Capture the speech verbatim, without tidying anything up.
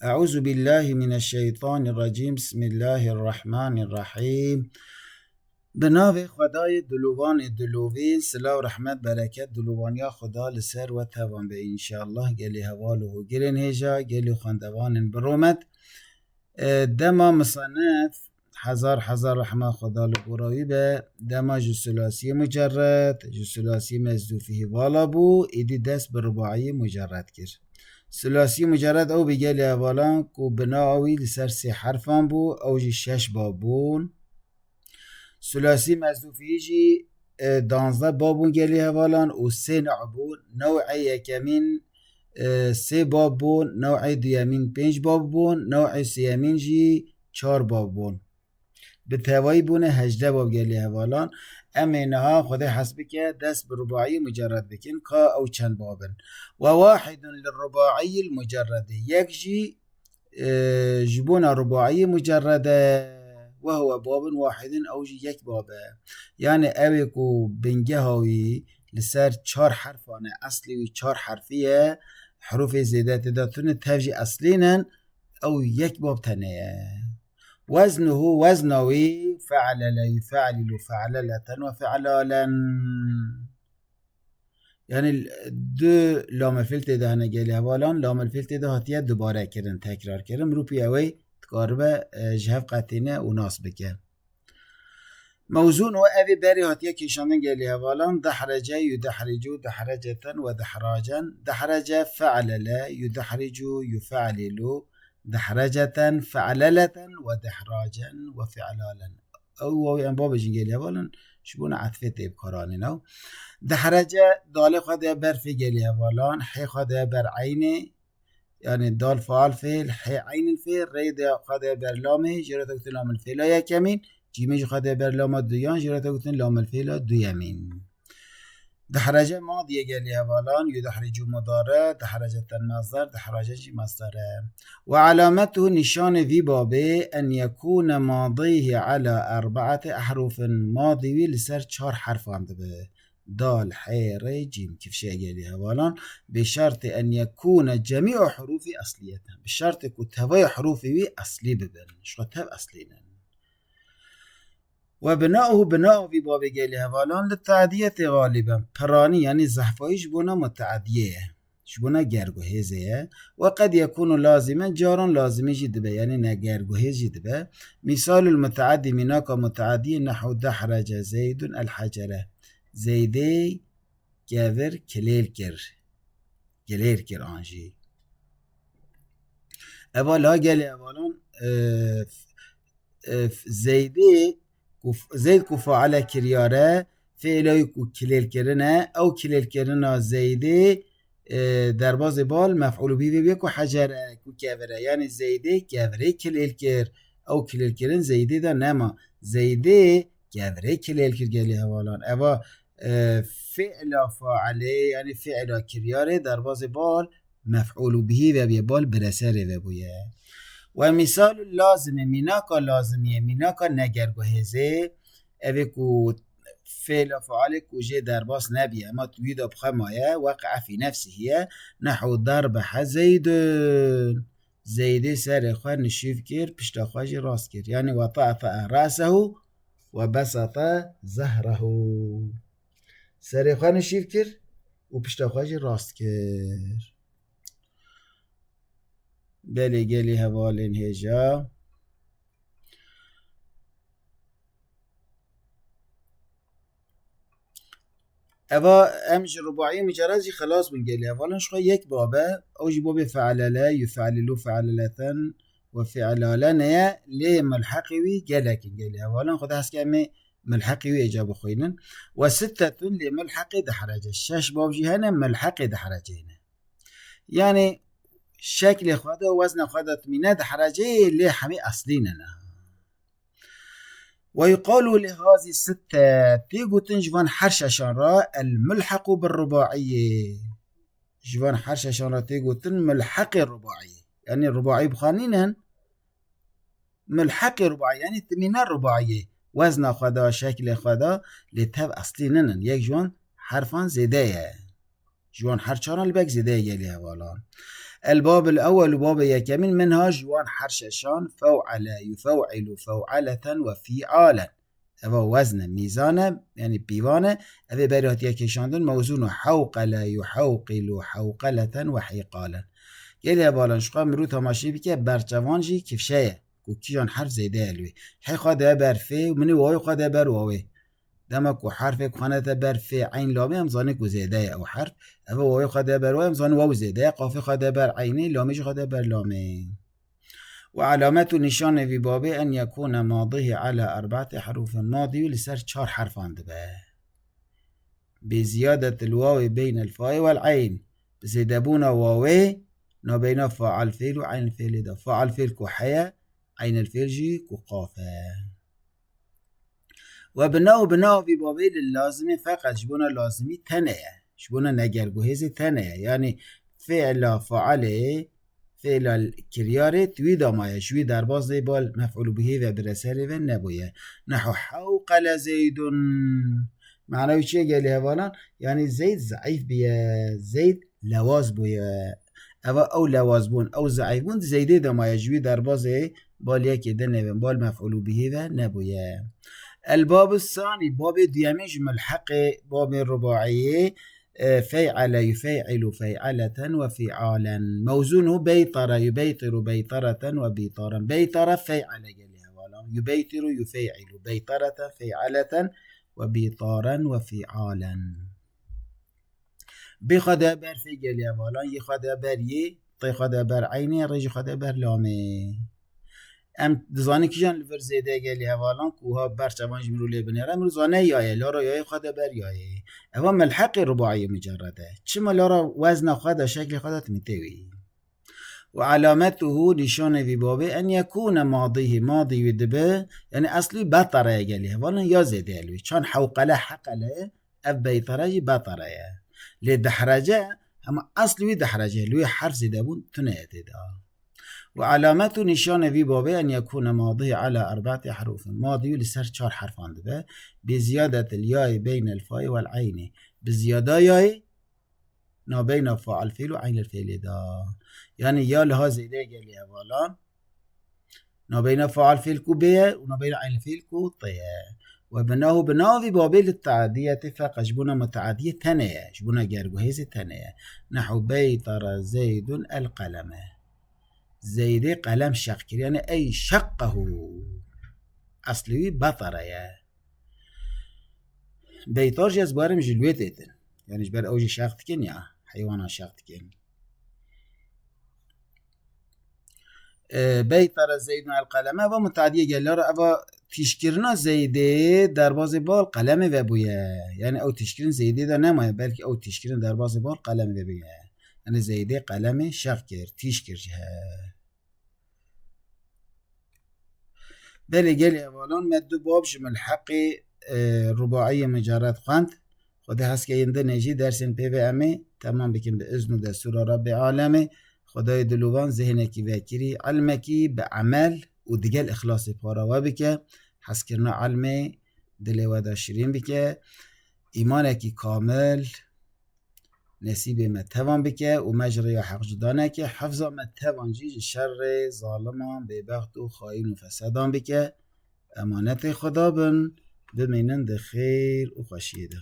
Eûzubillahimineşşeytanirracîm. Bismillahirrahmanirrahîm. Bi navê Xwedayê dilovan ê dilovîn, silav, rehmet, bereket, dilovaniya Xweda li ser we tevan be înşallah. Gelî heval û hogirên hêja, gelî xwendevanên bi romet. E, dema misanef, hezar hezar rehma Xweda li gora wî be, dema ji sulasiyê mucerred, ji sulasiyê mezdûfî hîvala bû, êdî dest bi rubaiyê mucerred kir. Sulasiyê mucerred ew bî gelî hevalan ku bina wî li ser sê herfan bû, ew jî şeş bab bûn. Sulasî mezdûfî jî, e, danzdeh bab bûn gelî hevalan û sê new bûn. New'ê yekemîn, e, sê bab bûn, new'ê duyemîn pênc bab bûn, new'ê sêyemîn jî çar bab bûn. Bi tevayî bûne hejdeh bab gelî hevalan. Em ê niha Xwedê hes bike, dest bi rubaiyê mucerred bikin, ka ew çend bab in. Ve wahidun li rubaiyil mucerredi. Yek jî e, ji bona rubaiyê mucerred e, ve huwe babun wahidun, ew jî yek bab e. Yani ew ê ku bingeha wî li ser çar herfan e, eslê wî çar herfî ye, herûfê zêde tê de tune, tev jî eslî nin, ew yek bab tenê ye. Weznuhu, wezna wî, fe'lele yufe'lilu fe'leleten ve fe'lalen. Yani du lamel fîl tê de hene gelî hevalan, lamel fîl tê de hatiye dubare kirin, tekrar kirin. Mirov pê ew ê dikaribe, e, ji hev qetîne û nas bike. Mewzûn û evê berê hatiye kêşandin gelî hevalan, dehrece, yudehricu, dehreceten ve dehracen. Dehrece, fe'lele, yudehricu, yufe'lilu, dehreceten, fe'leleten ve dehracen ve fe'lalen. Ew wawê em babê jî gelî hevalan, ji bona etfê tê bikaranîn ew. Dehrece, dalê xwe de ber fê gelî hevalan, hê xwe de ber eynê, yani dal faal fêl, hê eynil fêl, rê de xwe de ber lamê, jê re te gotin lamil fêla yekemîn, cîmê jî xwe de ber lama duyan, jê re te gotin lamil fêla duyemîn. Dehrece madiyê gelî hevalan, yudehricu mudare, dehreceten masdar, dehrace jî masdar e. Ve alametuhu, nîşanê vî babê, en yekûne madîhi ala erbaete ehrûfin, madî wî li ser çar herfan dibe. Dal, hê, rê, cîm, kifşe gelî hevalan, bi şertê en yekûne cemî'u hurûfî esliyeten. Bi şertê ku tevayê hurûfê wî eslî bibin. Ji xwe tev eslî nin. Ve bina'uhu, bina vî babê gelî hevalan, li te'diyetê galiben, piranî, yani zehfayî ji bona mute'ediyê ye. Ji bona gerguhêzê ye. Ve qed yekûnu lazimen, caran lazimî jî dibe, yani ne gerguhêz jî dibe. Mîsalul mute'edî, mînaka mute'ediyê, nehu dehrece Zeydun el hecere. Zeydê kevir kilêl kir. Kilêl kir an jî. Eva la gelê hevalan, e, e, Zeydê ku f-, Zeyd ku faile kiryare, fiila wî ku kilêl kirine, ew kilêl kirina Zeydê, e, derbazê bal mef'ûl bî vê bê ku hecere, ku kevire. Yani Zeydê kevirê kilêl kir. Ew kilêl kirin Zeydê de nema. Zeydê kevirê kilêl kir gelî hevalan. Eva, e, fi'la failê, yani fi'la kiryarê derbazê bal mef'ûl bihî ve bîye, bal bi re serê ve bûye. Ve mîsalul lazimê, mînaka lazimiyê, mînaka negerguhêzê, evê ku fêla failê ku jê derbas nebiye, ema tu wî de bi xwe maye, weqe'e fî nefsihî ye, nehu derbehe Zeydun. Zeydê serê xwe nişîv kir, pişta xwe jî rast kir. Yani ve ta'te'e ra'sehu ve besete zehrehu. Serê xwe nişîv kir û pişta xwe jî rast kir. Belê gelî hevalên hêja. Eva em ji rubaiyê mucerred jî xelas bûn gelî hevalan. Ji xwe yek bab e, ew jî babê fe'lele, yufe'lilu fe'leleten ve fe'lalene ye, lê milheqê wî gelek in gelî hevalan. Xwedê hez ke em ê milheqê wî êca bixwînin. Ve sittetun lê milheqê dehrece. Şeş bab jî hene, milheqê dehrecê ne. Yani şeklê xwe de, wezna xwe de timîne dehrecê, lê hemî eslî ne ne. Ve yuqalu li hazî sitte, tê gotin ji van her şeşan re el mulhequ bir rubaiyê. Ji van her şeşan re tê gotin mulheqê rubaiyê. Yani rubaiyê bi xwe nînin, mulheqê rubaiyê, yani timîne rubaiyê. Wezna xwe de, şeklê xwe de, lê tev eslî ninin. Yek ji wan herfan zêde ye. Ji wan her çaran li bek zêde ye gelî hevalan. El-bab el-ewwel, babê yekemîn, minha ji wan her şeşan, few'ele, yufew'ilu, few'eleten ve fi'alen. Eva wezn e, mîzan e, yanî pîvan e. Evê berî hatiye kêşandin, mewzûn û hewqele, yuhewqilu, hewqeleten ve hîqalen. Gelî hevalan, ji xwe mirû temaşe bike, berçavan jî kifşe ye. Ku kîjan herf zêde ye li wê. Hê xwe de ber fê û minê wawê xwe de ber wawê. Dema ku herfek xwe nete ber fê, eyn, lamê, em zanî ku zêde ye ew herf. Eva wawê xwe de ber wawê, em zanî waw zêde ye. Qafê xwe de ber eynê, lamê jî xwe de ber lamê. Ve alamet û nîşanê vî babê en yekûne madihî ala erba'ati herûfin. Madî wî li ser çar herfan dibe. Bi ziyadetil wawê beynel fayê wel eyn. Bi zêdebûna wawê nabeyna faal fêl û eynil fêlê de. Faal fêl ku heye, eynil fêl jî ku qaf e. Ve bina û bina vî babê li lazimê feqet ji bona lazimî tene ye. Ji bona negerguhêzê tene ye. Yanî fêla faalê, fêla kiryarê di wî de maye. Ji wî derbazê bal mef'ûl bihî ve, bi reserê ve nebûye. Nehu hewqele Zeydun. Mana wî çi ye gelî hevalan? Yanî Zeyd zeîf bûye. Zeyd lewaz bûye. Eva ew lewazbûn, ew zeîfbûn di Zeydê de maye, ji wî derbazê bal yekê de nebin, bal mef'ûlû bihî ve nebûye. El-babu sanî, babê duyemîn ji mulheqê babê rubaiyê, e, fey'ele, yufey'ilu, fey'eleten ve fi'alen. Mewzûnû beytara, yubeytiru, beytareten ve bîtaran. Beytara fey'ele gelî hevalan. Yubeytiru, yufey'ilu, beytareten, fey'eleten ve bîtaran ve fi'alen. Bê xwe de ber fê gelî hevalan, yê xwe de ber yê, tê xwe de ber eynê, rê jî xwe de ber lamê. Em dizanin kîjan li vir zêde gelî hevalan ku ha ber çavan ji mirû lê binêre, mirû zane ya ye, lara ya yê xwe de ber ya yê. Eva melheqê rubaiyê mucerred e. Çima lara wezna xwe de, şeklê xwe de timîtê wî. Ve alametuhu, nîşanê vî babê, en yekûne madîhî, madî wî dibe, yanî eslî betara ye gelî hevalan, ya zêde ye li wî. Çand hewqele, heqele, ev beytara jî betara ye. Lê dehrece, hema eslî wî dehrece, li wî herf zêdebûn tune ye tê de. Ve alametu, nîşanê vî babê, en yekûne madîhî ala erba'ati herûfin. Madî wî li ser çar herfan dibe. Bi ziyadetil yayê beynel fayê wel eynê. Bi ziyada yayê nabeyna faal fêl û eynel fêlê de. Yanî ya liha zêde gelî hevalan. Nabeyna faal fêl ku bê ye û nabeyna eynel fêl ku tê ye. Ve binahu, bina vî babê li teadiyetê feqet ji bona muteadiyê tene ye. Ji bona gerguhêzê tene ye. Nehu beytara Zeydun el-qeleme. Zeydê qelem şeq kir. Yanî ey şeqqehu. Eslî wî betara ye. Beytar jî ez barim ji lê têtin. Yanî ji ber ew jî şeq dikin ya. Heywana şeq dikin. E, beytara Zeydun el-qeleme, eva mutadiyê gelî hevalan, eva tîşkirina Zeydê derbazê bal qelemê ve bûye. Yanî ew tîşkirin Zeydê de nemaye, belkî ew tîşkirin derbazê bal qelemê ve bûye. Yanî Zeydê qelemê şeq kir, tîş kir ji he. Belê gelî hevalan, me du bab ji milheqê, e, rubaiyê mucerred xwend. Xwedê hez ke yên dinê jî dersên pê ve em ê temam bikin bi izn û destûra Rebbê alemê. Xwedayê dilovan zihnekî vekirî, ilmekî bi emel û digel îxlasê para we bike. Hezkirina ilmê dilê we de şirîn bike. Îmanekî kamil nesîbê me tevan bike û me ji rêya heq cuda neke. Hefza me tevan jî ji şerê zaliman, bêbext û xayîn û fesedan bike. Emanetê Xweda bin, bimînin di xêr û xweşiyê de.